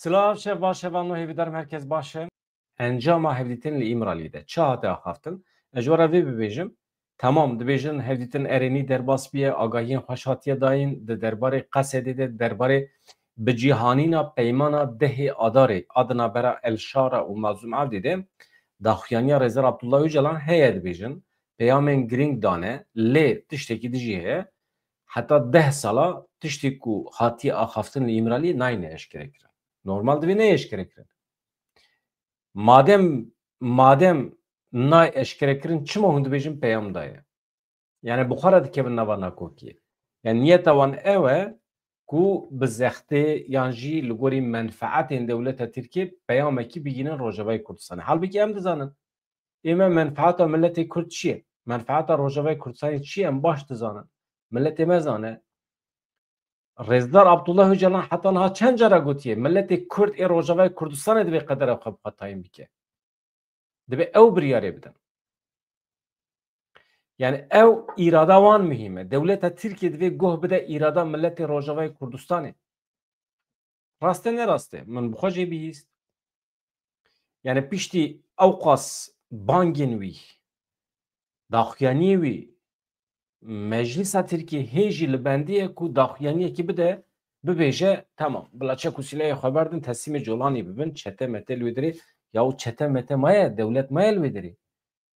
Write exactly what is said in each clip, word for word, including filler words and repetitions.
Silav, şev baş, şevan nû, hêvîdarim herkes baş e. Encama hevdîtin li Îmraliyê de çi hate axaftin? Ez ji we re vê bibêjim. Temam, dibêjin hevdîtin erênî derbas bûye, agahiyên xweş hatiye dayîn, di derbarê Qesedê de, di derbarê bicîhanîna peymana dehê Adarê, a di navbera El Şara û Mazlûm Evdî de daxuyaniya Rêzdar Abdullah Ocalan heye dibêjin. Peyamên girîng dane, lê tiştekî dijî heye. Heta deh sala tiştê ku hatiye axaftin li Îmraliyê nayne eşkerekirin. Normal divê neyê eşkerekirin. Madem, madem nayê eşkerekirin, çima hûn dibêjin peyam daye? Yani bi xwe re dikevin nava nakokiyê. Yani niyeta wan ew e ku bi zextê yan jî li gorî menfeetên dewleta Tirkiyê peyamekî bigihînin Rojavayê Kurdistanê. Halbikî em dizanin. Ê me menfeeta miletê Kurd çi ye? Menfeeta Rojavayê Kurdistanê çi ye? Em baş dizanin. Miletê me zane. Rêzdar Abdullah Ocalan heta niha çend cara gotiye, miletê Kurd ê Rojavayê Kurdistanê divê qedera xwe bi xwe tayîn bike. Divê ew biryarê bidin. Yani ew îrada wan muhîm e. Dewleta Tirkiyê divê guh bide îrada miletê Rojavayê Kurdistanê. Rast e, ne rast e? Min bi xwe jê bihîst. Yani piştî ewqas bangên wî, daxuyaniyê wî, Meclisa Tirkiyê hê jî li bendê ye ku daxuyaniyekî bide, bibêje, temam, bila çek û sîlehê xwe berdin, teslîmê Colanî bibin, çete mete li wê derê, ya û çete mete maye, dewlet maye li wê derê.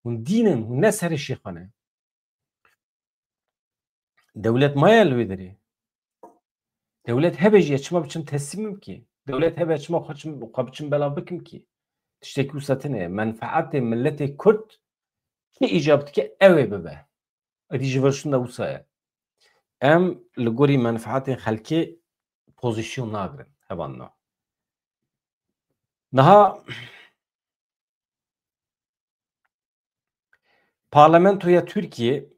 Hûn dîn in, hûn ne serê şêxan e. Dewlet maye li wê derê. Dewlet hebe jî, çima biçim teslîm bim kî? Dewlet hebe, çima xwe çim, xwe biçim belav bikim kî? Tiştekî wisa tune ye. Menfeetê miletê Kurd çi îcab dike, ew ê bibe. Êdî ji vir şûnde wisa ye. Em li gorî menfeetên xelkê pozîsyon nagirin, hevalno. Niha Parlamentoya Tirkiyê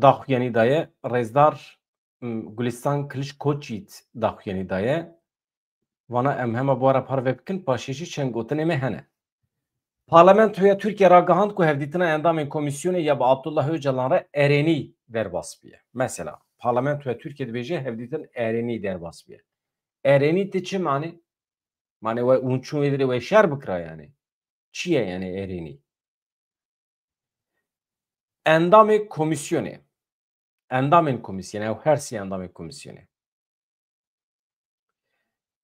daxuyanî daye, Rêzdar, m, Gulistan Kiliç Koçyiğit daxuyanî daye. Vana em hema bi we re parve bikin, paşê jî çend gotinê me hene. Parlamentoya Tirkiyê ragihand ku hevdîtina endamên komîsyonê ya bi Abdullah Ocalan re erênî derbas bûye. Mesela, Parlamentoya Tirkiyê dibêje hevdîtin erênî derbas bûye. Erênî tê çi manê? Manê we hûn çûn wê dirê we şer bikira yani. Çi ye yani erênî? Endamê komîsyonê. Endamên komîsyonê, ew her sê endamên komîsyonê.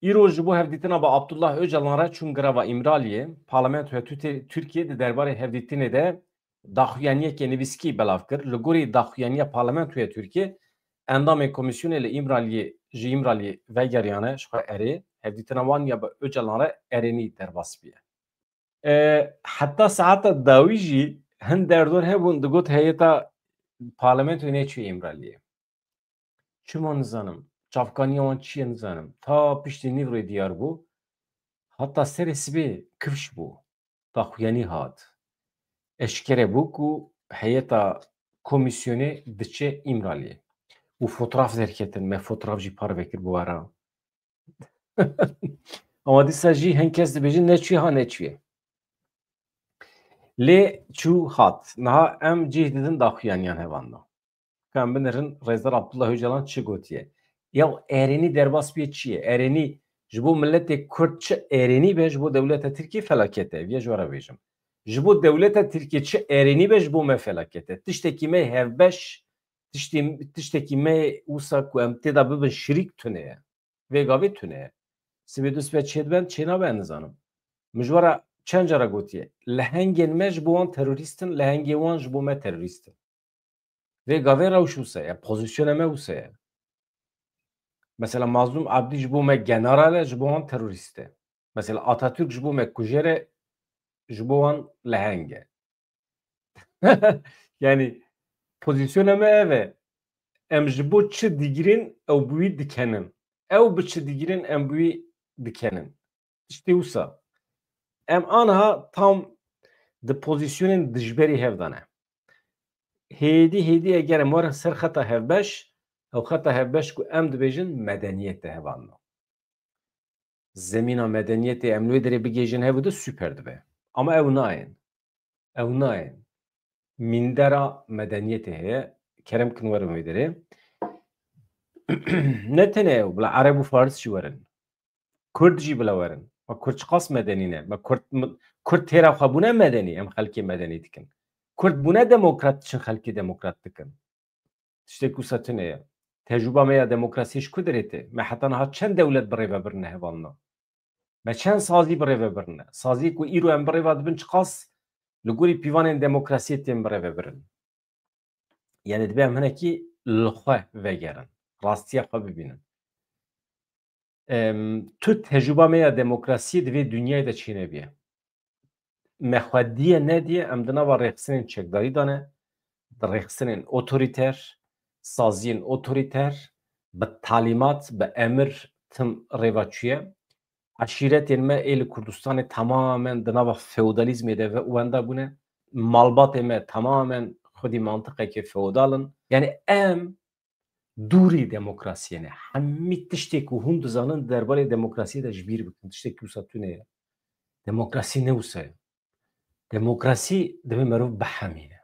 Îro ji bo hevdîtina bi Abdullah Ocalan re çûn girava Îmraliyê, Parlamentoya Tute-, Tirkiyê di derbarê hevdîtinê de daxuyaniyekê nivîskî belav kir. Li gorî daxuyaniya Parlamentoya Tirkiyê, endamên komîsyonê li Îmraliyê, ji Îmraliyê vegeriyane ji xwe erê. Hevdîtina wan ya bi Ocalan re erênî derbas bûye. E, heta saeta dawî jî hin derdor hebûn, digot heyeta parlamentoyê neçûye Îmraliyê. Çima nizanim, çavkaniya wan çi ye nizanim. Ta piştî nîvrê diyar bû, heta serê sibê kifş bû. Daxuyanî hat. Eşkere bû ku heyeta komîsyonê diçe Îmraliyê. Û fotraf derketin, me fotraf jî parve kir bi we re. Ama dîsa jî hin kes dibêjin neçûye ha neçûye. Lê çû hat. Niha em cih didin daxuyaniyan hevalno. Ka em binêrin, Rêzdar Abdullah Ocalan çi gotiye? Ya erênî derbas bûye çi ye? Erênî ji bo miletê Kurd çi erênî be, ji bo dewleta Tirkiyê felaket e. Viya ji we re bêjim. Ji bo dewleta Tirkiyê çi erênî be, ji bo me felaket e. Tiştekî me hevbeş, tiştê, tiştekî me wisa ku em tê de bibin şirîk tune ye. Vê gavê tune ye. Sibê du sibê çêdiben, çênabe, nizanim. Min ji we re çend cara gotiye. Lehengên me ji bo wan terorîst in, lehengê wan ji bo me terorîst in. Vê gavê rewş wisa ye, pozisyona me wisa ye. Mesela Mazlûm Abdî ji bo me general e, ji bo wan terorîst e. Mesela Atatürk ji bo me kujer e, ji bo wan leheng e. Yani pozisyona me ev e. Em ji bo çi digirîn, ew bi wî dikenin. Ew bi çi digirîn, em bi wî dikenin. Tiştê wisa. Em aniha tam di pozisyonên dijberî hev de ne. Hêdî hêdî eger em werin ser xeta hevbeş, ew xeta hevbeş ku em dibêjin medeniyet e hevalno. Zemîna medeniyetê em li wê derê bigihêjin hev û di super dibe. Ama ew nayên. Ew nayên. Mîndera medeniyetê heye. Kerem kin werin wê derê. Ne tenê ew, bila Ereb û Faris jî werin. Kurd jî bila werin. Me Kurd çiqas medenî ne? Me Kurd, Kurd têra xwe bûne medenî, em xelkê medenî dikin. Kurd bûne demokrat, diçin xelkê demokrat dikin. Tiştê ku wisa tune ye. Tecrûba me ya demokrasiyê ji ku derê tê? Me heta niha çend dewlet bi rê ve birine hevalna? Me çend sazî bi rê ve birine? Saziyê ku îro em bi rê ve dibin çiqas li gorî pîvanên demokrasiyê tên bi rê ve birin? Yani dibe em hinekî li xwe vegerin. Rastiya xwe bibînin. Em, tu tecrûba me ya demokrasiyê di vê dinyayê de çênebiye. Me xwe diye nediye, em di nava rêxistinên çekdarî de ne, di rêxistinên otorîter, saziyên otorîter, bi talîmat, bi emir tim rêva çûye. Eşîretên me ê li Kurdistanê temamen di nava feodalîzmê de ve-, wenda bûne. Malbatê me temamen xwedî mantiqekê feodal in. Yani em dûrî demokrasiyê ne. Hemî tiştê ku hûn dizanin di derbarê demokrasiyê de ji bîr bikin. Tiştê ku wisa tune ye. Demokrasî ne wisa ye. Demokrasî divê merov bihemîne.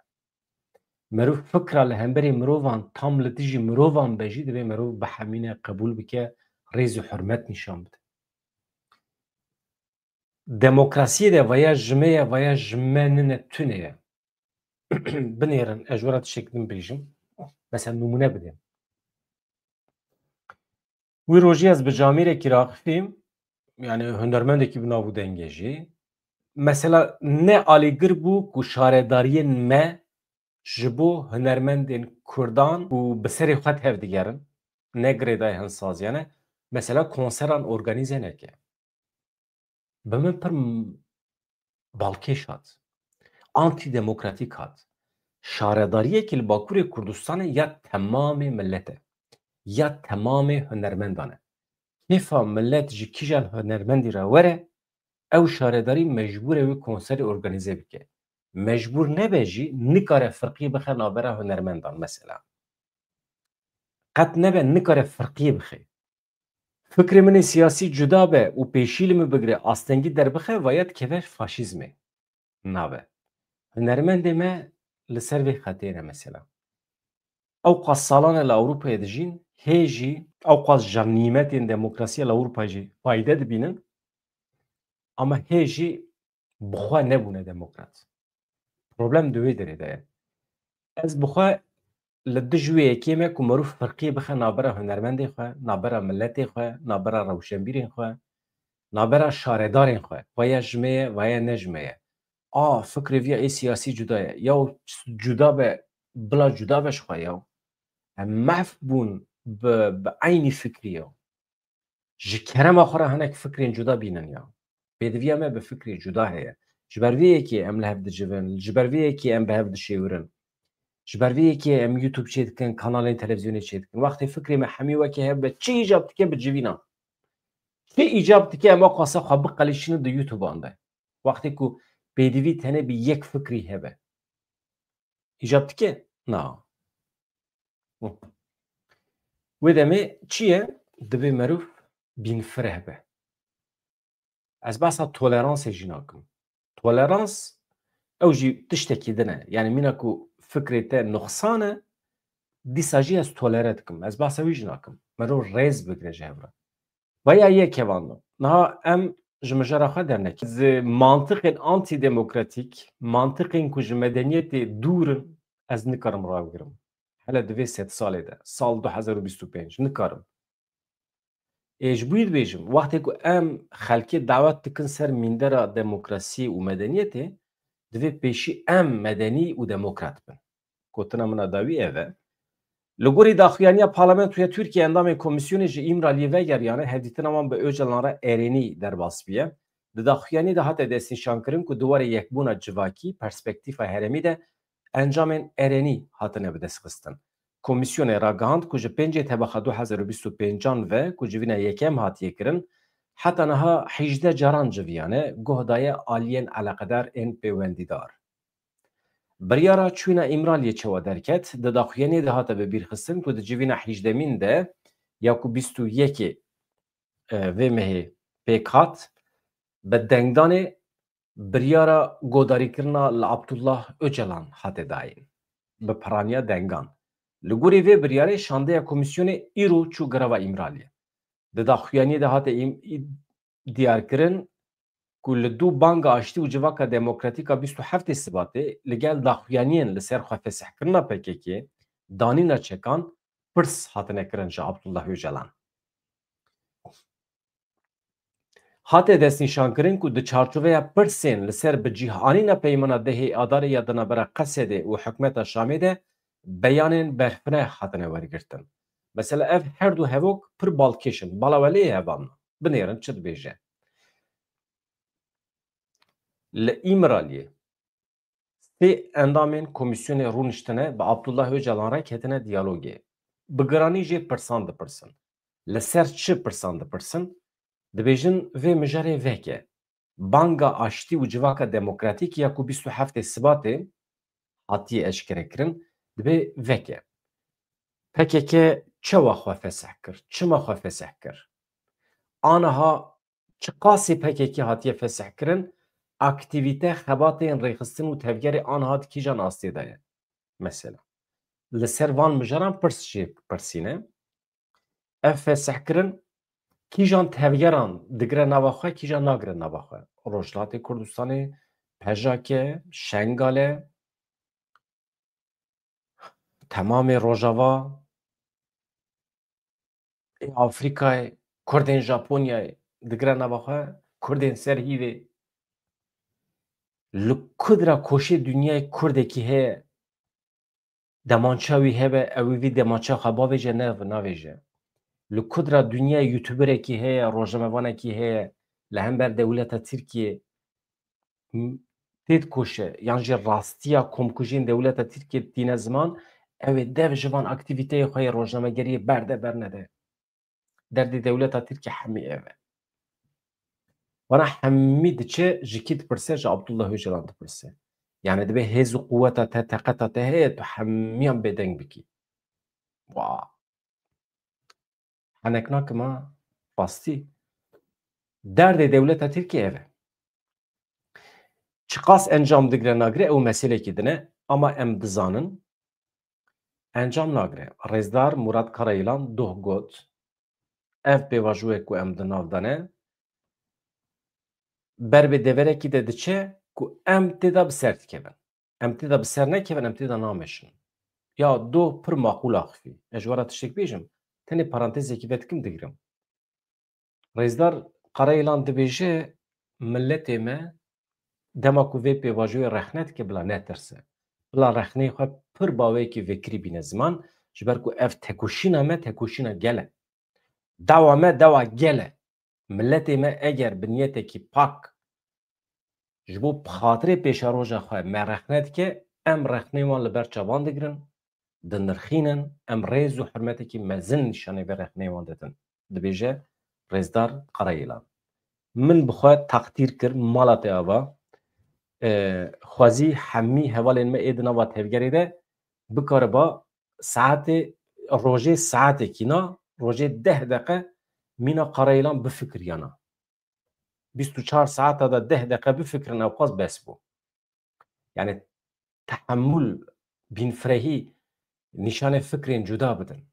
Merov fikra li hemberî mirovan tam li dijî mirovan be jî divê merov bihemîne, qebûl bike, rêz û hurmet nîşan bide. Demokrasiyê de vaya ji me ye, vaya ji me nine tune ye. Binêrin, ez ji we re tiştek din bêjim. Mesela nimûne bidêm. Wî rojî ez bi camêrekî re axifîm, yani hunermendekî bi nav û dengê jî. Mesela ne alîgir bû ku şaredariyên me ji bo hunermendên Kurdan ku bi serê xwe tevdigerin, ne girêdayî hin saziyane, mesela konseran organîze neke. Bi min pir m-, balkêş hat. Antîdemokratîk hat. Şaredariyekî li Bakurê Kurdistanê ya temamê millet e. Ya temamê hunermendan e. Kêfa millet ji kîjan hunermendî re were, ew şaredarî mecbûr e wê konserê organîze bike. Mecbûr nebe jî nikare firqiyê bixe navbera hunermendan mesela. Qet nebe nikare firqiyê bixe. Fikrê min ê siyasî cuda be û pêşî li min bigire, astengî derbixe, vaya dikeve faşîzmê. Nabe. Hunermendê me li ser vê xetê ne mesela. Ewqas salan e li Ewropayê dijîn, hê jî ewqas ji nîmetên demokrasiyê li Ewropayê jî fayde dibînin. Ama hê jî bi xwe nebûne demokrat. Problem di wê derê de ye. Ez bi xwe li dij wê yekê me ku merûv firqiyê bixe navbera hunermendê xwe, navbera miletê xwe, navbera rewşenbîrên xwe, navbera şaredarên xwe. Vaya ji me ye, vaya ne ji me ye. A, fikrê viya ê siyasî cuda ye. Yaw cuda be, bila cuda be ji xwe yaw. Em mehf bûn bi, bi eynî fikrî yaw. Ji kerema xwe re hinek fikrên cuda bînin ya. Pêdiviya me bi fikrê cuda heye. Ji ber vê yekê em li hev dicivin, ji ber vê yekê em bi hev dişêwirin. Ji ber vê yekê em YouTube çêdikin, kanalên televîzyonê çêdikin. Wextê fikrê me hemî wekî hev be, çi îcab dike bicivînin. Çi îcab dike em ewqasa xwe biqelîşînin di YouTube-an de. Wextê ku pêdivî tenê bi yek fikrî hebe. Îcab dike? Na. Wê demê çi ye? Divê merûv bînfireh be. Ez behsa toleransê jî nakim. Tolerans ew jî tiştekî din e. Yani mîna ku fikrê te nuqsan e, dîsa jî ez tolere dikim. Ez behsa wî jî nakim. Merûv rêz bigire ji hev re. Vaya yek hevalno. Niha em ji mijara xwe dernekî. Ji mantiqên antîdemokratîk, mantiqên ku ji medeniyetê dûr in, ez nikarim rabigirim. Hele di vê sedsalê de, sal du hezar û bîst û pênc, nikarim. Ê ji bo wî dibêjim, wextê ku em xelkê dawet dikin ser mîndera demokrasiyê û medeniyetê, divê pêşî em medenî û demokrat bin. Gotina min a dawî ev e. Li gorî daxuyaniya Parlamentoya Tirkiyê, endamên komîsyonê ji Îmraliyê vegeriyane, hevdîtina wan bi Ocalan re erênî derbas bûye. Di daxuyaniyê de hate destnîşankirin ku di warê yekbûna civakî, perspektîfa herêmî de encamên erênî hatine bidestxistin. Komîsyonê ragihand ku ji pêncê Tebexa du hezar û bîst û pêncan ve ku civîna yekem hatiye kirin, heta niha hejdeh caran civiyane, guh daye aliyên eleqedar ên pêwendîdar. Biryara çûna Îmraliyê çawa derket, di daxuyaniyê de hate bibîrxistin ku di civîna hejdemîn de ya ku bîst û yekê, e, vê mehê pêk hat, bi dengdanê biryara godarîkirina li Abdullah Ocalan hate dayîn. Bi piraniya dengan. Li gorî vê biryarê şandeya komîsyonê îro çû girava Îmraliyê. Di daxuyaniyê de hate Îm-, Î-, diyar kirin ku li dû banga aştî û civaka demokratîk a bîst û heftê Sibatê li gel daxuyaniyên li ser xwefesihkirina P K K, danîna çekan pirs hatine kirin ji Abdullah Ocalan. Hate destnîşankirin ku di çarçoveya pirsên li ser bi cih anîna peymana dehê Adarê ya di navbera Qesedê û hikûmeta Şamê de beyanên berfireh hatine wergirtin. Mesela ev her du hevok pir balkêş in, bala we lê ye hevalno. Binêrin çi dibêje. Li Îmraliyê sê endamên komîsyonê rûniştine bi Abdullah Ocalan re ketine diyalogê. Bi giranî jê pirsan dipirsin. Li ser çi pirsan dipirsin? Dibêjin vê mijarê veke. Banga aştî û civaka demokratîk ya ku bîst û heftê Sibatê hatiye eşkerekirin, dibê veke. P K K çawa xwe fesih kir? Çima xwe fesih kir? Aniha çiqasî P K K hatiye fesih kirin? Aktîvîte, xebatên rêxistin û tevgerê aniha di kîjan astê de ye? Mesela. Li ser van mijaran pirs jê pirsîne. Ev fesihkirin kîjan tevgeran digire nava xwe, kîjan nagire nava xwe? Rojhilatê Kurdistanê, P J K, Şengalê, temamê Rojava, ê Afrîkayê, Kurdên Japonyayê digire nava xwe, Kurdên ser hîvê. Li ku dira koşê dinyayê Kurdekî heye, demança wî hebe, ew ê vî demança xwe bavêje, ne navêje. Li ku dira dinyayê youtuberekî heye, rojnamevanekî heye, li hember dewleta Tirkiyê m-, têdikoşe, yan jî rastiya komkujiyên dewleta Tirkiyê tîne ziman, ew ê dev ji van aktîvîteyê xwe yê rojnamegeriyê berde bernede. Derdê dewleta Tirkiyê hemî ev e. Wana hemî diçe ji kî dipirse? Ji Abdullah Ocalan dipirse. Yani dibe hêz û quweta te, teqeta te heye, tu hemiyan bêdeng bikî. Wa. Henek nakim ha, rastî. Derdê dewleta Tirkiyê ev e. Çiqas encam digre nagre, ew meselekî din e, ama em dizanin, encam nagre. Rêzdar Murat Karayilan doh got, ev pêvajoyek ku em di nav de ne, ber bi deverekî de diçe ku em tê de bi ser dikevin. Em tê de bi ser nekevin, em tê de nameşin. Ya doh pir maqûl axifî. Ez ji we re tiştek bêjim, tenê parantezekî vedikim, digirim. Rêzdar Karayilan dibêje, miletê me dema ku vê pêvajoyê rexne dike, bila netirse. Bila rexneyê xwe pir baweyekî vekirî bîne ziman, ji ber ku ev tekoşîna me tekoşîna gel e. Dawa me dawa gel e. Miletê me eger bi niyetekî pak ji bo xatirê pêşeroja xwe me rexne dike, em rexneyê wan li ber çavan digirin, dinirxînin, em rêz û hurmetekî mezin nîşanê vê rexneyê wan didin, dibêje Rêzdar Karayilan. Min bi xwe teqdîr kir, mala te ava, e, xwezî hemî hevalên me ê di nava tevgerê de bikariba saetê, rojê saetekî na, rojê deh deqe mîna Karayilan bifikiriyana. Bîst û çar saeta de deh deqe bifikirin, ewqas bes bû. Yani tehemul, bînfirehî nîşanê fikrên cuda bidin.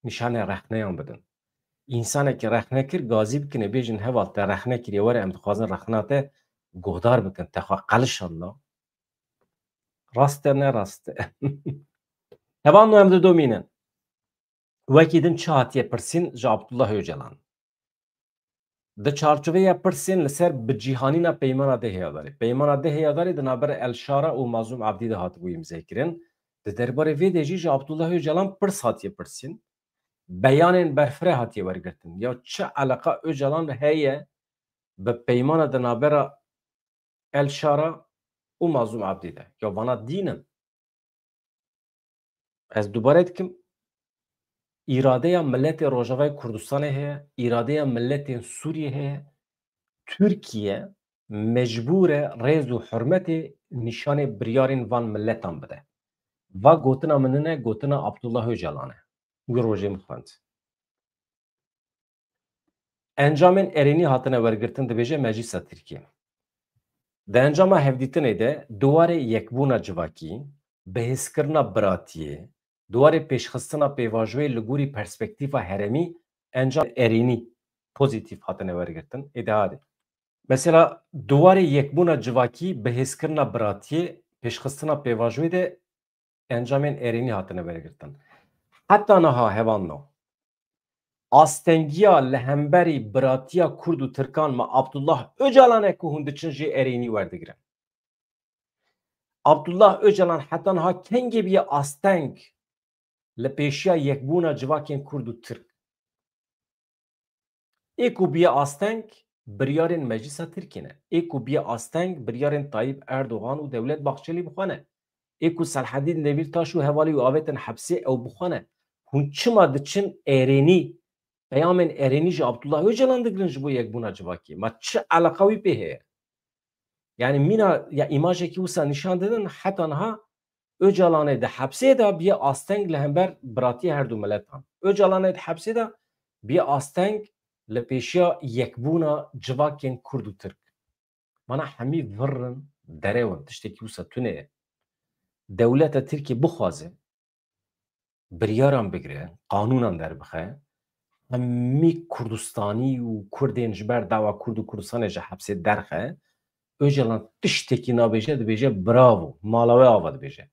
Nîşanê rexneyan bidin. Însanekî rexne kir, gazî bikine, bêjin, heval, te rexne kiriye, were, em dixwazin rexna te guhdar bikin, te xwe qelişandna. Rast e, ne rast e? Hevalno, em didomînin. Wekî din çi hatiye pirsîn ji Abdullah Ocalan? Di çarçoveya pirsên li ser bi cîhanîna Peymana Dehê Adarê. Peymana Dehê Adarê di navbera El Şara û Mazlûm Abdî de hatibû îmzekirin. Di derbarê vê de jî ji Abdullah Ocalan pirs hatiye pirsîn. Beyanên berfireh hatiye wergirtin. Ya çi eleqa Ocalan heye bi peymana di navbera El Şara û Mazlûm Abdî de? Ya vana dîn in? Ez dubare dikim, îradeya miletê Rojavayê Kurdistanê heye, îradeya miletên Sûriyê heye. Tirkiye mecbûr e rêz û hurmetê nîşanê biryarên van miletan bide. Va gotina min nine, gotina Abdullah Ocalan e. Wî rojê min xwend. Encamên erênî hatine wergirtin, dibêje Meclîsa Tirkiyê. Di encama hevdîtinê de di warê yekbûna civakî, bihêzkirina biratiyê, di warê pêşxistina pêvajoyê li gorî perspektîfa herêmî, encam erênî pozîtîf hatine wergirtin. Ê de hadê. Mesela, di warê yekbûna civakî, bihêzkirina biratiyê, pêşxistina pêvajoyê de encamên erênî hatine wergirtin. Heta niha hevalno, astengiya li hemberî biratiya Kurd û Tirkan me Abdullah Ocalan e ku hûn diçin jê erênî werdigirin. Abdullah Ocalan heta niha kengê bûye asteng li pêşiya yekbûna civakên Kurd û Tirk? Ê ku bûye asteng, biryarên Meclisa Tirkiyê ne. Ê ku bûye asteng, biryarên Tayyip Erdogan û Dewlet Bahçelî bi xwe ne. Ê ku Selhedîn Demîrtaş û hevalî wî avêtin hepsê, ew bi xwe ne. Hûn çima diçin erênî, peyamên erênî ji Abdullah Ocalan digirin ji bo yekbûna civakî? Ma çi eleqa wî pê heye? Yani mîna ya îmajekî wisa nîşan didin, heta niha Ocalanê di hepsê de bûye asteng li hember biratiyê her du miletan. Ocalanê di hepsê de bûye asteng li pêşiya yekbûna civakên Kurd û Tirk. Mana hemî vir in, derew in, tiştekî wisa tune ye. Dewleta Tirkiyê bixwaze biryaran bigire, qanûnan derbixe, hemî Kurdistanî û Kurdên ji ber dawa Kurd û Kurdistanê ji hepsê derxe, Ocalan tiştekî nabêje, dibêje bravo, mala we ava dibêje.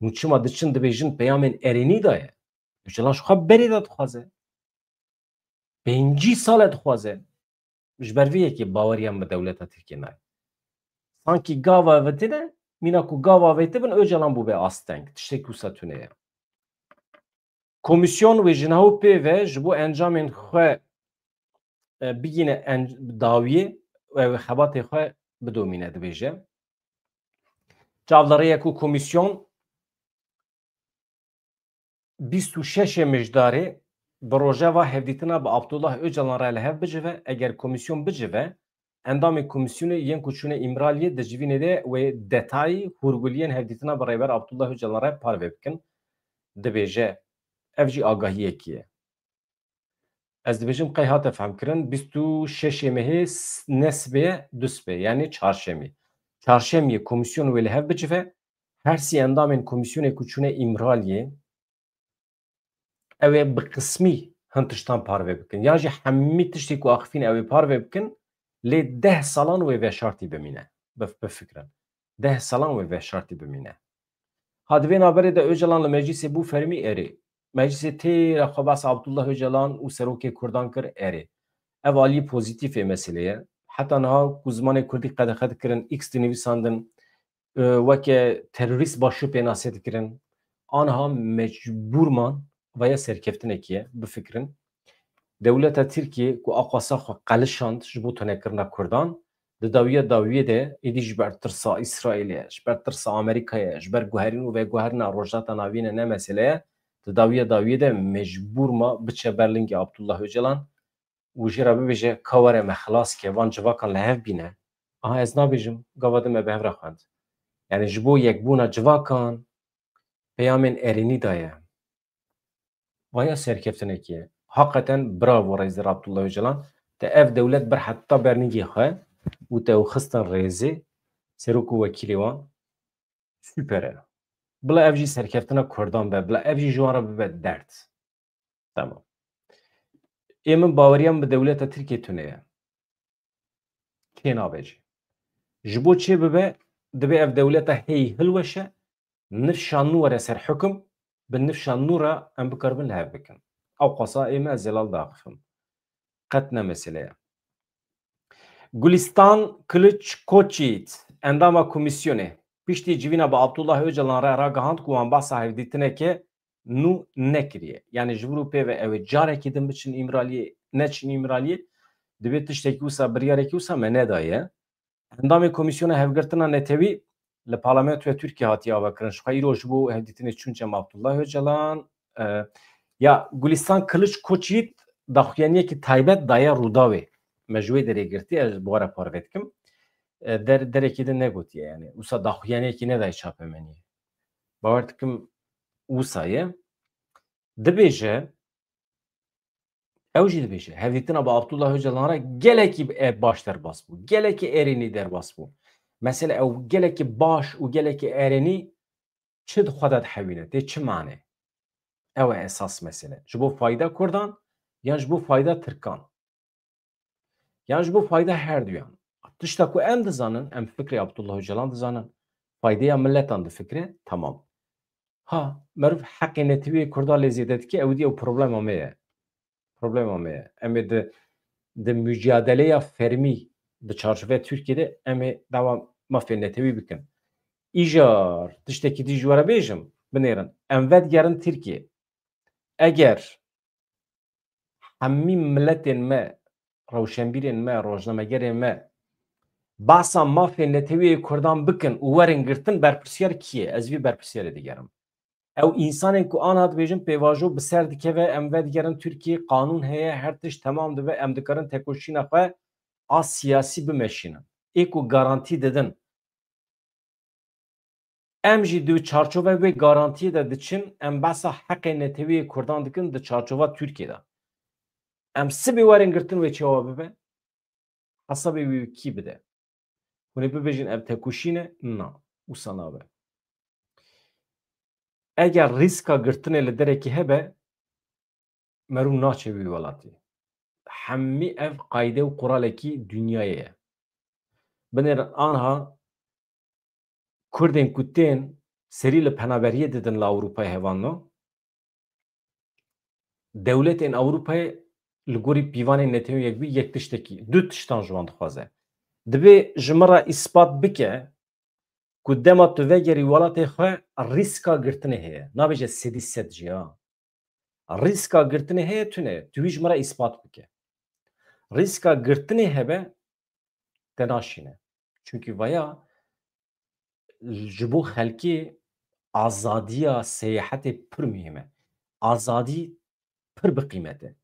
Hûn çima diçin dibêjin peyamên erênî daye? Ocalan ji xwe berê de dixwaze. Pêncî sal e dixwaze. Ji ber vê yekê baweriyan bi dewleta Tirkiyê nayê. Sankî gava ve tine, mîna ku gava ve tibin, Ocalan bûbe asteng. Tiştek wisa tune ye. Komîsyon wê ji niha û pê ve ji bo encamên xwe, e, bigîne en-, dawiyê û ew ê xebatê xwe bidomîne, dibêje. Çavdêrê ye ku komîsyon bîst û şeş mijdarê bi rojeva hevdîtina bi Abdullah Ocalan re li hev bicive. Eger komîsyon bicive, endamên komîsyonê yên ku çûne Îmraliyê di civînê de wê detayî hûrguliyên hevdîtina bi Rêber Abdullah Ocalan re parve bikin, dibêje. Ev jî agahiyekî ye. Ez dibêjim qey hate fehmkirin, bîst û şeşê mehê s-, ne sibê ye, du sibê, yanî çarşemî. Çarşemiyê komîsyon wê li hev bicive, her sî endamên komîsyonê ku çûne Îmraliyê, ew ê bi qismî hin tiştan parve bikin. Yan jî hemî tiştê ku axifîn ew ê parve bikin, lê deh salan wê veşartî bimîne. Bif-, bifikirin. Deh salan wê veşartî bimîne. Ha, di vê navberê de Ocalan li meclîsê bû fermî erê. Meclîsê têra xwe behsa Abdullah Ocalan û serokê Kurdan kir erê. Ev aliyê pozîtîf ê meselê ye. Heta niha ku zimanê Kurdî qedexe dikirin, X dinivîsandin, e, weke terorîst başû pênasê dikirin. Aniha mecbûr man, vaya serkeftinekî ye, bifikirin. Dewleta Tirkiyê ku aqwasa xwe qelişand ji bo tunekirina Kurdan, di dawiya dawiyê de êdî ji ber tirsa Îsraîlê, ji ber tirsa Amerîkayê, ji ber guherîn û veguherîna Rojhilata Navîn e, ne mesele ye. Di dawiya dawiyê de mecbûr ma biçe ber lingê Abdullah Ocalan û jê re bibêje, ka were me xilas ke, van civakan li hev bîne. Aha, ez nabêjim, gava din me bi hev re xwend. Yani ji bo yekbûna civakan peyamên erênî daye. Vaya serkeftinekî ye. Haqeten bravo Rêzdar Abdullah Ocalan. Te ev dewlet bir heta bernîgê xwe û te ew xistin rêzê serok û wekîlê wan. Super e. Bila ev jî serkeftina Kurdan be, bila ev jî ji wan re bibe derd. Tamam. Ê min baweriyan bi dewleta Tirkiyê tune ye. Kê nabe jî. Ji bo çê bibe, divê ev dewleta heyî hilweşe, nifşa nû were ser hukum, bi nifşa nû re em bikaribin li hev bikin. Ew qasa ê me, ez zelal daxifim. Qet ne mesele ye. Gulistan Kiliç Koçyiğit, endama komîsyonê, piştî civîna bi Abdullah Ocalan re ragihand ku wan behsa hevdîtineke nû nekiriye. Yani ji vir û pê ve ew ê carekî din biçin Îmraliyê, neçin Îmraliyê, divê tiştekî wisa, biryarekî wisa me nedaye. Endamê Komîsyona Hevgirtina Netewî li Parlamentoya Tirkiyê hatiye avakirin. Ji xwe îro ji bo hevdîtinê çûn cem Abdullah Ocalan. E, ya Gulistan Kiliç Koçyiğit daxuyaniyekî taybet daye Rûdawê. Me ji wê derê girtiye, ez bi we re parve dikim. E, der, derekê din negotiye yani. Wisa daxuyaniyekî nedaye çapemeniyê. Bawer dikim wisa ye. Dibêje, ew jî dibêje, hevdîtina bi Abdullah Ocalan re gelekî, e, baş derbas bû. Gelekî erênî derbas bû. Mesele ew gelekî baş û gelekî erênî çi di xwe de dihewîne, tê çi mane? Ew e esas mesele. Ji bo fayda Kurdan yan ji bo fayda Tirkan? Yan ji bo fayda her duyan. Tişta ku em dizanin, em fikrê Abdullah Ocalan dizanin. Faydeya miletan difikre, tamam. Ha, meriv heqê netewî Kurda lê zêde dike, ew dî ew problema me ye. Problema me ye. Em ê di, di mücadeleya fermî di çarçoveya Tirkiyê de em ê dawa mafê netewî bikin. Îcar tiştekî dî ji we re bêjim, binêrin. Em vedigerin Tirkiyê. Eger hemî miletên me, rewşenbîrên me, rojnamegerên me behsa mafê netewî yê Kurdan bikin û werin girtin, berpirsiyar kî ye? Ez vî berpirsiyarê digerim. Ew însanên ku ana dibêjin pêvajo bi ser dikeve, em vedigerin Tirkiyê, qanûn heye, her tişt temam dibe, em dikarin tekoşîna xwe a siyasî bimeşînin. Ê ku garantî didin. Em jî di çarçove wê garantiyê de diçin, em behsa heqê netewî yê Kurdan dikin di çarçova Tirkiyê de. Em sibê werin girtin wê çawa bibe? Hesabê wî kî bide? Hûn ê bibêjin ev tekoşîn e? Na, wisa nabe. Eger rîska girtinê li derekî hebe, meriv naçe wî welatî. Hemî ev qayde û quralekî dinyayê ye. Binêrin anha Kurdên ku tên serî li penaberiyê didin li Ewropayê hevalno, dewletên Ewropayê li gorî pîvanên Netewên Yekbûyî yek tiştekî, du tiştan ji wan dixwaze. Dibê ji min re îspat bike ku dema tu vegerî welatê xwe rîska girtinê heye. Nabêje sedî sed jî ha. Rîska girtinê heye tune. Tu wî ji min re îspat bike. Rîska girtinê hebe te naşîne. Çunkî vaya ji bo xelkê azadiya seyahetê pir muhîm e. Azadî pir bi qîmet e.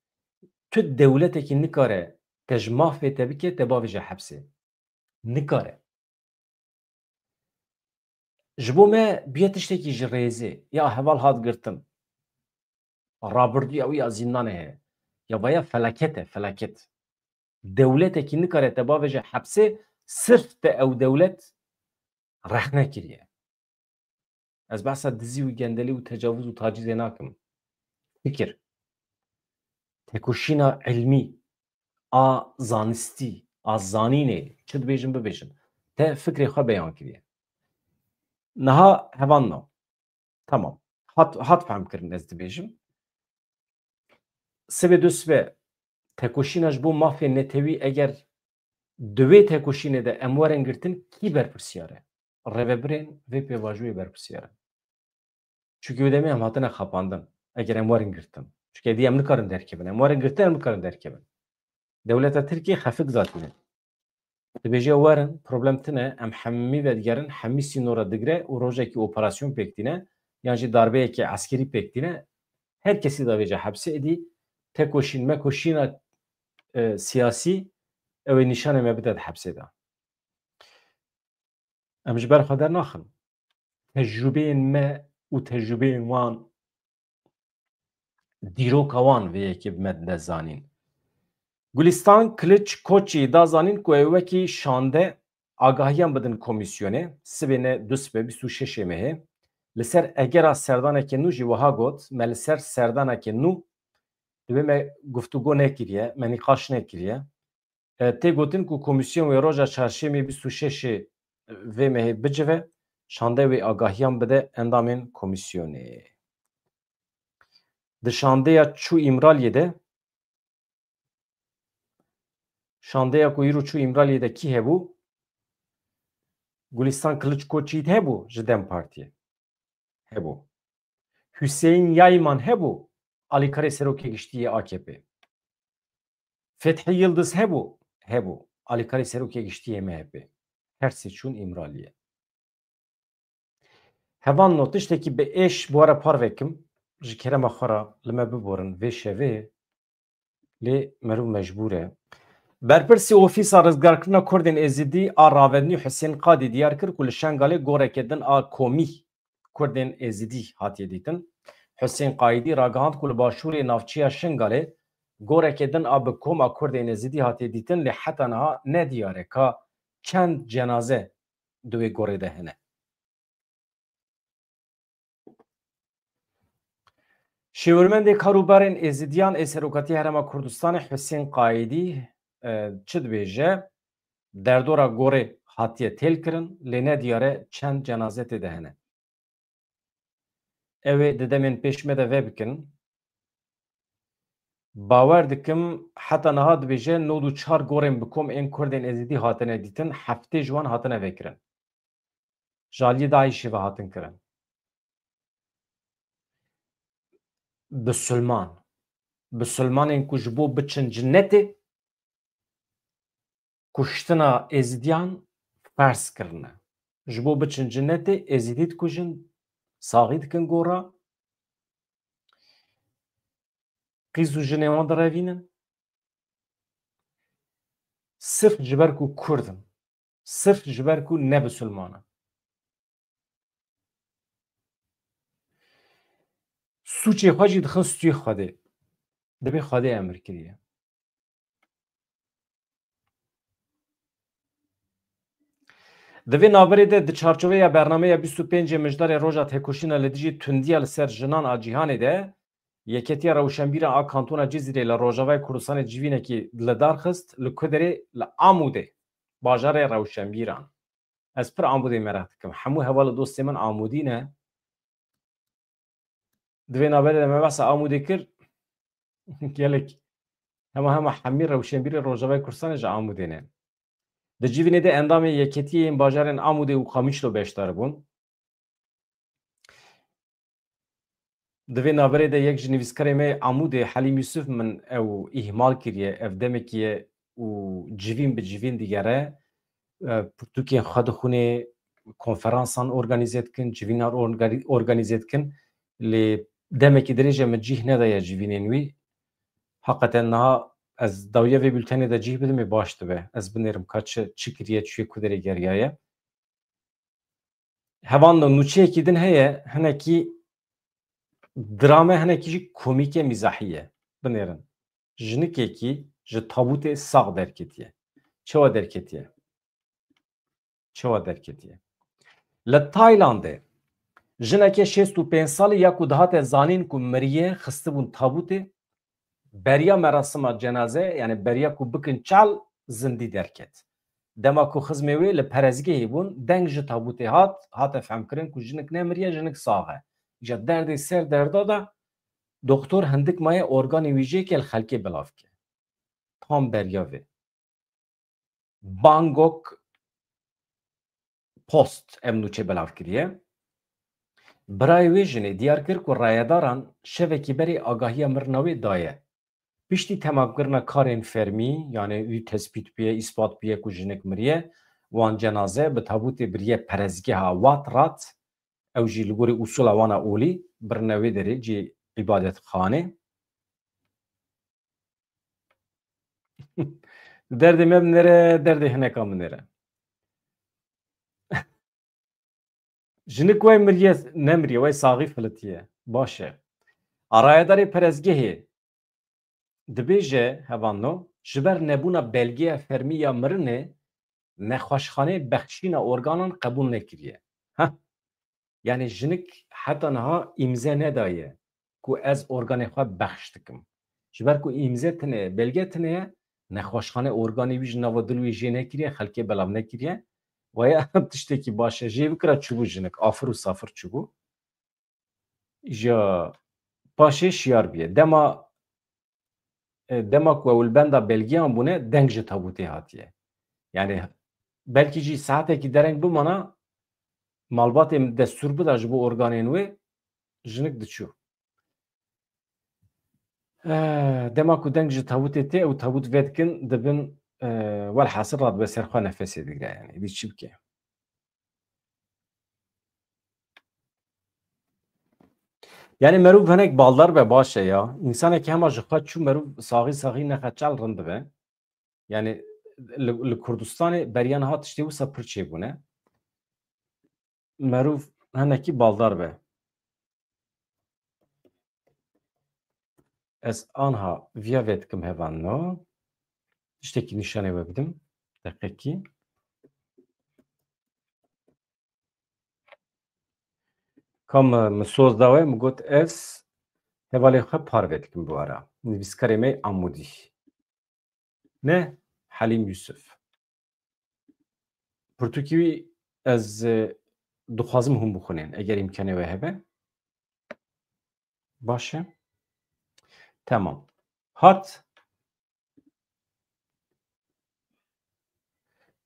Tu dewletekî nikare te ji mafê te bike, te bavêje hepsê. Nikare. Ji bo me bûye tiştekî ji rêzê. Ya heval hat girtin. Rabirdûya wî ya zîndanê heye. Ya vaya felaket e, felaket. Dewletekî nikare te bavêje hepsê, sirf te ew dewlet rexne kiriye. Ez behsa dizî û gendelî û tecavuz û tacîzê nakim. Fikir. Tekoşîna ilmî, a zanistî, a zanînê, çi dibêjin bibêjin. Te fikrê xwe beyan kiriye. Niha hevan na. Tamam. Hat, hat fehm kirin ez dibêjim. Sibê du sibe tekoşîna ji bo mafê netewî eger di wê tekoşînê de em werin girtin, kî berpirsiyar e? Rêvebirên vê pêvajoyê berpirsiyar in. Çunkî wê demê em hatine xapandin. Eger em werin girtin. Çunkî êdî em nikarin derkevin. Em werin girtin, em nikarin derkevin. Dewleta Tirkiyê xefik datîne. Dibêje werin, problem tine, em hemî vedigerin, hemî sînora digre û rojekî operasyon pêk tîne, yan jî darbeyekî eskerî pêk tîne, her kesî davêje hepsê, êdî tekoşîn, mekoşîna, e, siyasî, ew ê nîşanê me bide di hepsê de. Em ji ber xwe dernaxin. Tecrûbeyên me û tecrûbeyên wan, dîroka wan vê yekê bi me dide zanîn. Gulistan Kiliç Koçî da zanîn ku ew wekî şande agahiyan bidin komîsyonê, sibê ne du sibe bîst û şeş ê mehê. Li ser egera serdaneke nû jî wiha got, me li ser serdaneke nû dibê me guftûgo nekiriye, me nîqaş nekiriye. E, tê gotin ku komîsyon wê roja çarşemê bîst û şeş ê vê mehê bicive, şande wê agahiyan bide endamên komîsyonê. Di şandeya çû Îmraliyê de, şandeya ku îro çû Îmraliyê de kî hebû? Gulistan Kiliç Koçyiğit hebû ji DEM Partiyê. Hebû. Hüseyin Yayman hebû, alîkarê serokê giştî yê A K P. Fethi Yildiz hebû, hebû, alîkarê serokê giştî yê M H P. Her sê çûn Îmraliyê. Hevan no tiştekî bi êş bi we re parve kim, ji kerema xwe re li me biborin vê şevê, lê meriv mecbûr e. Berpirsê Ofîsa Rizgarkirina Kurdên Êzidî a Ravednî Husên Qadî diyar kir ku li Şengalê goreke din a komî Kurdên Êzidî hatiye dîtin. Husên Qaîdî ragihand ku li başûrê navçeya Şengalê goreke din a bi kom a Kurdên Êzidî hatiye dîtin, lê heta niha ne diyar e ka çend cenaze di wê gorê de hene. Şêwirmendê kar û barên Êzidiyan ê Serokatiya Herêma Kurdistanê Husên Qaîdî e, çi dibêje? Derdora gorê hatiye têlkirin, lê ne diyar e çend cenaze tê de hene. Ew ê di demên pêş me de vebikin. Bawer dikim heta niha dibêje nod û çar gorên bi kom ên Kurdên Êzidî hatine dîtin, heftê ji wan hatine vekirin. Ji aliyê DAIŞê ve hatin kirin. Bisilman. Bisilmanên ku ji bo biçin cinetê, kuştina Êzidiyan ferz kirine. Ji bo biçin cinetê, Êzidî dikujin, saxî dikin gora. Qîz û jinê wan direvînin. Sirf ji ber ku Kurd in. Sirf ji ber ku ne bisilman in. Sûcê xwe jî dixin stûyê Xwedê. Dibê Xwedê emir kiriye. Di vê navberê de di çarçoveya bernameya bîst û pêncê Mijdarê Roja Têkoşîna li dijî tundiya li ser jinan a cîhanê de Yeketiya Rewşenbîran a Kantona Cizîrê li Rojavayê Kurdistanê civînekî li dar xist, li ku derê? Li Amûdê, bajarê rewşenbîran. Ez pir Amûdê mereq dikim. Hemû heval û dostê min Amûdî ne. Di vê navberê de me behsa Amûdê kir. Gelek hema hema hemî rewşenbîrê Rojavayê Kurdistanê ji Amûdê ne. Di civînê de endamê Yeketiyê yên bajarên Amûdê û Qamişlo beşdar bûn. Di vê navberê de yek ji nivîskarê me yê Amûdê Helîm Yusuf min ew îhmal kiriye. Ev demekî ye û civîn bi civîn digere. E, pirtûkên xwe dixwîne, konferansan organîze dikin, civînan orga-, organîze dikin. Lê demekî dirêj e min cîh nedaye civînên wî. Heqeten niha ez dawiya vê bültenê de cîh bidim ê baş dibe. Ez binêrim ka çi, çi kiriye, çi yê ku derê geriyaye. Hevan de nûçeyekî din heye, hinekî drame, hinekî jî komîke, mîzahî ye. Binêrin. Jinikekî ji tabûtê sax derketiye. Çawa derketiye? Çawa derketiye? Li Taylandê jineke şêst û pênc salî ya ku dihate zanîn ku miriye, xistibûn tabûtê, beriya merasima cenaze, yani beriya ku bikin çal, zindî derket. Dema ku xizmê wê li perezgehê bûn, deng ji tabûtê hat, hate fehmkirin ku jinik nemiriye, jinik sax e. Îja derdê ser derda da, doktor hindik maye organê wî jê ke li xelkê belav ke. Tam beriya vê. Bangkok Post ev nûçe belav kiriye. Birayê wê jinê diyar kir ku rayedaran şevekî berê agahiya mirina wê daye. Piştî temamkirina karên fermî, yani wî tespît bûye, îspat bûye ku jinik miriye, wan cenaze bi tabûtê biriye perezgeha Wat Rat, ew jî li gorî usula wana olî birine wê derê cî îbadetxanê. Derdê me binêre, derdê hineka binêre. Jinik wey miriye, nemiriye, wey saxî filitiye. Baş e. A rayedarê perezgehê dibêje, hevanno, ji ber nebûna belgeya fermî ya mirinê, nexweşxanê bexşîna organan qebûl nekiriye. Heh. Yani jinik heta niha îmze nedaye ku ez organê xwe bexş dikim. Ji ber ku îmze tune ye, belge tune ye, nexweşxane organê wî ji nava dil wî jê nekiriye, xelkê belav nekiriye. Waya tiştekî baş e. Jê bikira çûbû jinik, afir û safir çûbû. Îja paşê şiyar bûye. Dema, e, dema ku ew li benda belgiyan bûne, deng ji tabûtê hatiye. Yani belkî jî saetekî dereng bimana, malbatê min destûr bida ji bo organên wê, jinik diçû. Eh, dema ku deng ji tabûtê tê, ew tabût vedikin, dibin, eh, welhasil radibe ser xwe nefesê digre, yani, dî çi bike? Yani, merûv hinek baldar be, baş e ya. Însanekî hema ji xwe çû, merûv saxî saxî nexe çal rind dibe. Yani, li, li Kurdistanê beriya niha tiştê wisa pir çêbûne. Merûv hinekî baldar be. Ez anha viya vedikim hevanno. Tiştekî nîşanê we bidim. Deqekî. Kam, e, min soz da we, min got ez hevalê xwe parve dikim bi we re. Nivîskarê me Amûdî. Ne? Helîm Yusuf. Pirtûkî wî ez, e, dixwazim hûn bixwînin, eger îmkanê we hebe. Baş e. Temam. Hat.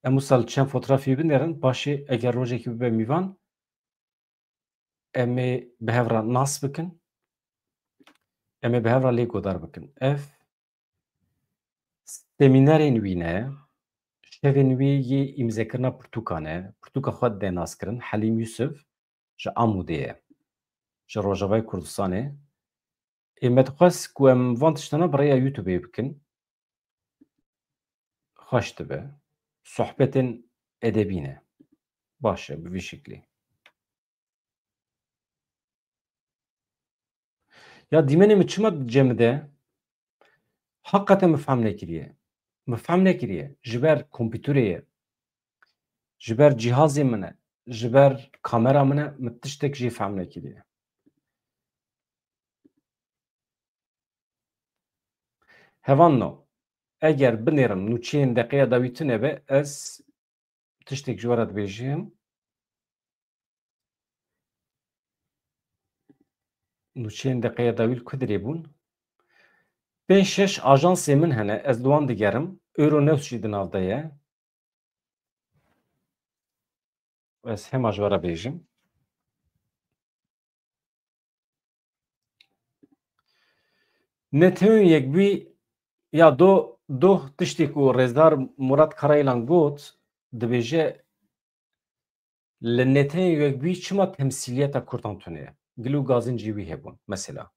Em wisa li çend fotografî binêrin. Baş e, eger rojekî bibe mîvan, em ê bi hev re nas bikin. Em ê bi hev re lê godar bikin. Ev semînerên wî ne, şevên wî yê îmzekirina pirtûkan e. Pirtûka xwe dide naskirin. Helîm Yusuf ji Amûdê ye. Ji Rojavayê Kurdistanê. Ê me dixwest ku em van tiştana bi rêya YouTubeê bikin. Xweş dibe. Sohbetên edebî ne. Baş e, bi vî şeklî. Ya dîmenê min çima cemide? Heqeten min fehm nekiriye. Min fehm nekiriye. Ji ber kompîterê ye. Ji ber cîhazê min e. Ji ber kamera min e. Min tiştek jî fehm nekiriye. Hevanno, eger binêrim nûçeyên deqeya dawî tune be, ez tiştek ji we re dibêjim. Nûçeyên deqeya dawî li ku dirê bûn? Pênc şeş ajansê min hene, ez li wan digerim. Euronews jî di nav de ye. Ez hema ji we re bêjim. Netewên Yekbûyî ya do, doh tiştê ku Rêzdar Murat Karayîlan got, dibêje, li Netewên Yekbûyî çima temsîliyeta Kurdan tune ye? Gelo gazincî wî hebûn, mesela.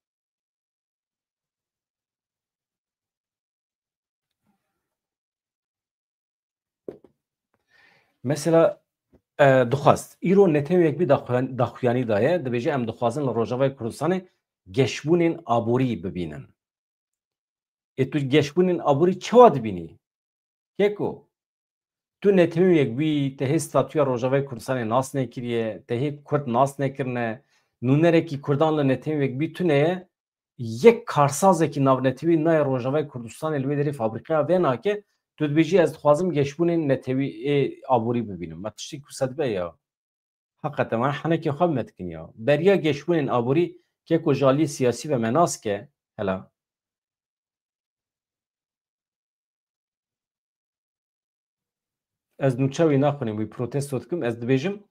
Mesela, e, dixwest. Îro Netewên Yekbûyî daxuyan-, daxuyanî daye, dibêje, em dixwazin li Rojavayê Kurdistanê geşbûnên aborî bibînin. Ê tu geşbûnên aborî çawa dibînî? Keko, tu Netewên Yekbûyî, te hê statûya Rojavayê Kurdistanê nas nekiriye, te hê Kurd nas nekirine, nûnerekî Kurdan li Netewên Yekbûyî tune ye, yek karsazekî navnetewî nayê Rojavayê Kurdistanê li wê derê fabrîqeya vê nake, tu dibêjî, ez dixwazim geşbûnên netewî ê aborî bibînim. Me tiştê ku sed be ya. Heqeten, me henekê xwe me dikin ya. Beriya geşbûnên aborî keko ji aliyê siyasî ve me nas ke, hela. Ez nûçe wî naxwînim, wî protesto dikim. Ez dibêjim,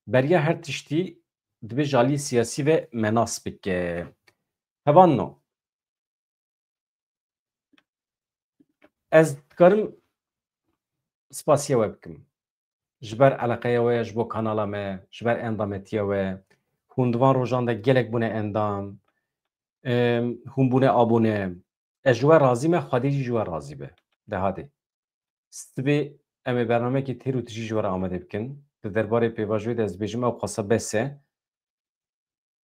beriya her tiştî dibê ji aliyê siyasî ve me nas bike. Hevanno. Ez dikarim spasiya we bikim. Ji ber eleqeya we, ji bo kanala me, ji ber endametiya we. Hûn di van rojan de gelek bûne endam. Em, hûn bûne abone. Ez ji we razî me, Xwedê jî ji we razî be. De hadê. Sibê em ê bernameyekî têr û tijî ji we re amade bikin. Di derbarê pêvajoyê de ez dibêjim ew qasa bes e.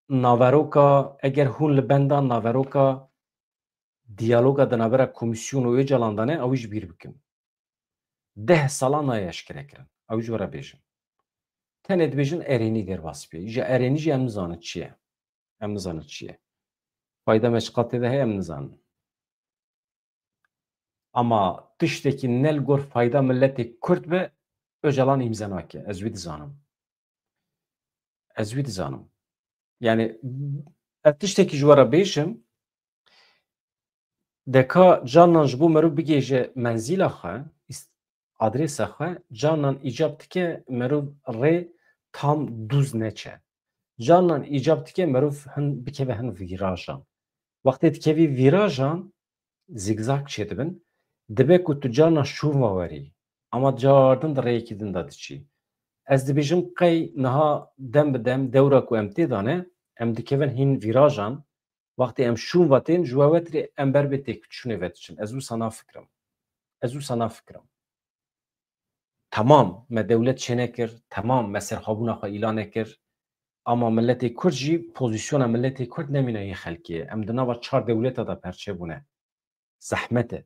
Naveroka, eger hûn li benda naveroka diyaloga di navbera Komîsyon û Ocalan de ne, ew jî bîr bikin. Deh sala nayê eşkere kirin. Ew ji we re bêjin. Tenê dibêjin erênî derbas bê. Ji erênî jî em nizanin çi ye. Em nizanin çi ye. Fayda me çiqas tê de heye em nizanin. Ama tiştekî ne li gor fayda miletê Kurd be, Ocalan îmze nake. Ez wî dizanim. Ez wî dizanim. Yani, ez tiştekî ji we re bêjim, deka carnan ji bo meriv bigêje menzîla xwe, îst-, adresa xwe, carnan îcab dike meriv rê tam dûz neçe. Carnan îcab dike meriv hin, bikeve hin vîrajan. Wextê dikevî vîrajan, zîgzag çêdibin, dibe ku tu carna şûn ve werî, ama cardin di rêyekî din de diçî. Ez dibêjim qey niha dem bi dem dewra ku em tê de ne, em dikevin hîn vîrajan, wextê em şûn ve tên, ji we wetirê em ber bê têkoşînê ve diçin. Ez wisa nafikirim. Ez wisa nafikirim. Temam, me dewlet çênekir, temam, me serxwebûna xwe îlan nekir. Ama miletê Kurd jî, pozîsyona miletê Kurd nemîne yê xelkê ye. Em di nava çar dewleta de perçe bûne. Zehmet e.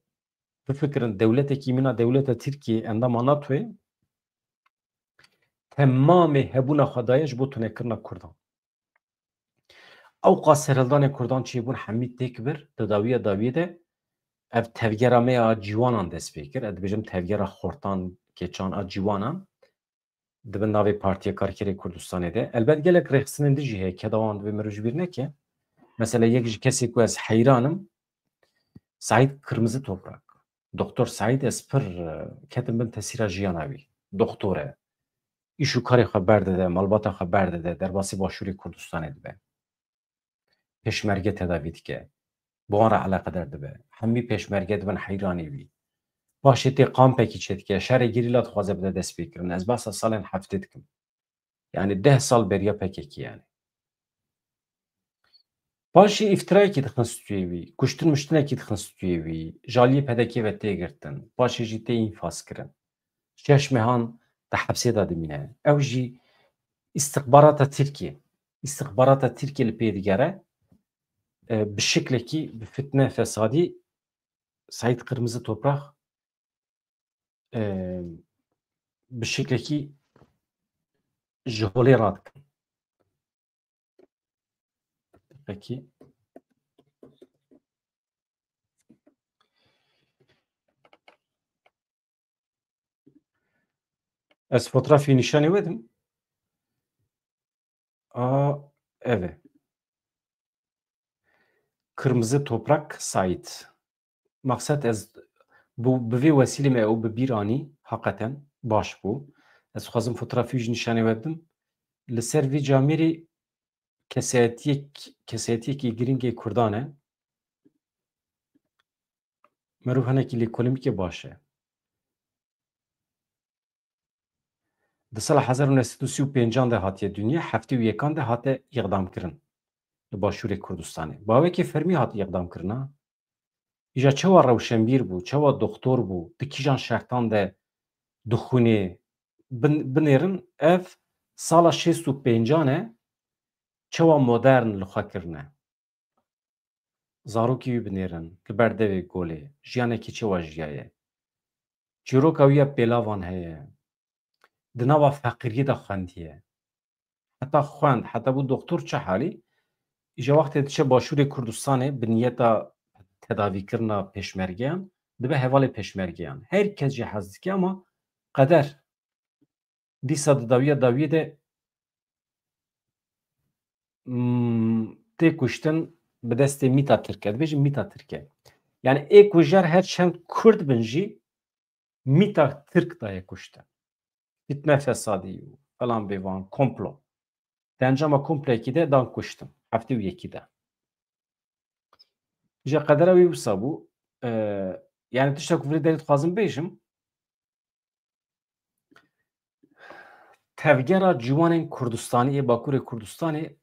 Bifikirin, dewletekî mîna dewleta Tirkiyê, endama NATOyê, temamê hebûna xwe daye ji bo tunekirina Kurdan. Ewqas serhildanên Kurdan çêbûn, hemî têk bir, di dawiya dawiyê de ev tevgera me ya ciwanan dest pê kir. Ez dibêjim tevgera xortan, keçan a ciwanan di bin navê Partiya Karkerê Kurdistanê de. Elbet gelek rêxistinên din jî heye, keda wan divê mirov ji bîr neke. Mesela yek ji kesê ku ez heyran im, Saîd Kırmızı Toprak. Doktor Saîd, ez pir, e, ketim bin tesîra jiyana wî. Doktor e. Îş û karê xwe berdide, malbata xwe berdide, derbasî Başûrê Kurdistanê dibe. Pêşmerge tedavî dike. Bi wan re eleqedar dibe. Hemî pêşmerge dibin heyranî wî. Paşê tê kampekî çêdike. Şerê gerîla dixwaze bide destpêkirin. Ez behsa salên heftê dikim. Yani deh sal beriya P K K yani. Paşê îftirayekî dixin stûyê wî, kuştin miştinekî dixin stûyê wî, ji aliyê P D K ve tê girtin, paşê jî tê înfaz kirin. Şeş mehan di hepsê de dimîne. Ew jî îstixbarata Tirkiyê, îstixbarata Tirkiyê li pê digere, e, bi şiklekî bi fitne fesadî Saîd Kırmızı Toprak, e, bi şiklekî ji holê radikin. Peki. Ez fotoğrafê nîşanê we dim. A, ev e. Kırmızı Toprak Said. Maqsed ez bi, bi vê wesîlê me ew bi bîr anî, heqeten baş bû. Ez dixwazim fotoğrafî jî nîşanê we bidim. Li ser vî camêrî kesayetiyek, kesayetiyekî girîng ê Kurdan e. Merov hinekî lêkolînbikê baş e. Di sala hezar û neh sed û sî û pêncan de hatiye dinyê, heftê û yekan de hate îqdamkirin li Başûrê Kurdistanê. Bawekê fermî hat îqdamkirina. Îja çawa rewşenbîr bû, çawa doktor bû, di kîjan şertan de dixwînê, bin-, binêrin ev sala şêst û pêncan e, çawa modern li xwe kirine. Zarokê wî binêrin, li ber devê golê, jiyanekî çawa jiyaye. Çîroka wî ya pêlavan heye. Di nava feqîriyê de xwendiye. Heta xwend, heta bû doktor çi halî? Îja wextê diçe Başûrê Kurdistanê bi niyeta tedavîkirina pêşmergeyan, dibe hevalê pêşmergeyan. Her kes jê hez dike ama qeder. Dîsa di dawiya dawiyê de, mm, tê kuştin bi destê mîta Tirk e. Dibêjin mîta Tirk e. Yani ê kujer her çend Kurd bin jî mîta Tirk daye kuştin. Fitne fesadî û falan bêvan, komplo. Di encama komplekî de dan kuştin. Heftê û yekî de. Ji qedera wî wisa bû. E, yani tişta ku virê derê dixwazim bêjim, tevgera ciwanên Kurdistanî yê Bakurê Kurdistanê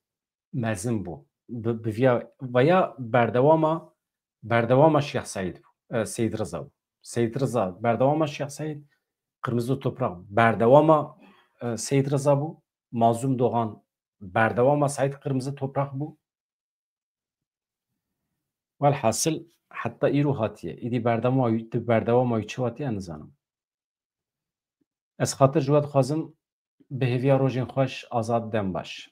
mezin bû. Bi, bi viya, veya berdewama, berdewama Şêx Seîd bû. E, Seyîd Riza bû. Seyîd Riza berdewama Şêx Seîd, Qirmizi Toprak berdewama, e, Seyîd Riza bû. Mazlûm Dogan berdewama Seîd Qirmizi Toprak bû. Welhasil heta îro hatiye. Îdî berdewama, berdewama wî çi hatiye nizanim. Ez xatir ji we dixwazim bi hêviya rojên xweş, Azad, dem baş.